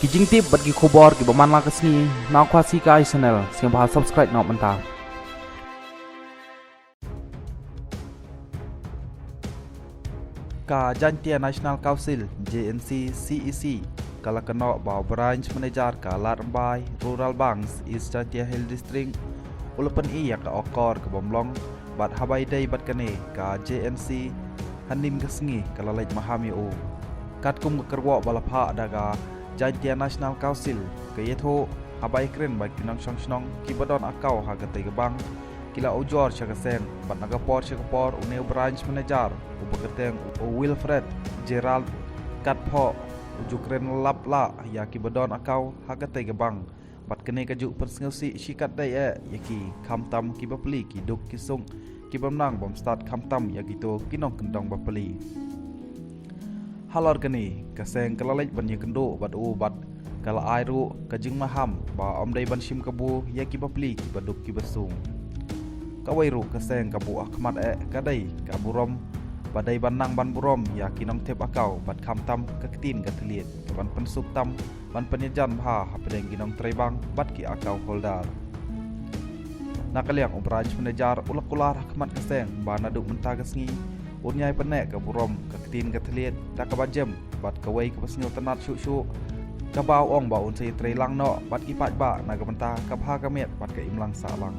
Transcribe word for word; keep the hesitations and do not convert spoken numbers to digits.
Ki jingtip bad ki khubor kiba man la ka sngi na Khasi Kai Channel, sngewbha subscribe noh mynta. Ka Jaintia National Council, J N C C E C, ka la kynnoh ba u Branch Manager ka Ladrymbai Rural Banks, East Jaintia Hills District, u la pyni ïa ka okor ka bym long, bad haba ïadei bad kane, ka J N C hynnin ka sngi ka la leit maham ïa u. Katkum ka kyrwoh ba la phah da ka Jaintia National Council, ka ïathuh, haba ïakren bad ki nongshong shnong kiba don account ha katei ka bank, ki la ujor sha ka seng, bad na ka por sha ka por une u Branch Manager uba kyrteng u Wilfred Gerald Katphoh u ju kren lap lah ïa kiba don account ha katei ka bank. Bad kane ka ju pynsngewsih shikatdei eh ïa ki, khamtam ki bapli ki duk ki suk, ki bym nang bym stad, khamtam ïa kito ki nongkyndong bapli. Halor kane, ka seng ka la leit ban ïakynduh bad u, bad ka la ai ruh ka jingmaham ba ym dei ban shim kabu ïa ki bapli kiba duk kiba suk. Kawei ruh ka seng ka buh ha khmat eh ka dei ka burom ba dei ban nang ban burom ïa ki nongthep account, bad khamtam ka ktien ka thylliej kaban pynsuk tam ban pynïajan bha hapdeng ki nongtrei bank bad ki account holder. Na ka liang u Branch Manager u la kular ha khmat ka seng ba naduh mynta ka sngi un ïai pynneh ka burom ka ktien ka thylliej da kaba jem bad kawei kaba sngewtynnad shuh shuh, kaba u ong ba un sa ïatrei lang noh bad ki paidbah na ka bynta ka bha ka miat bad ka imlang sahlang.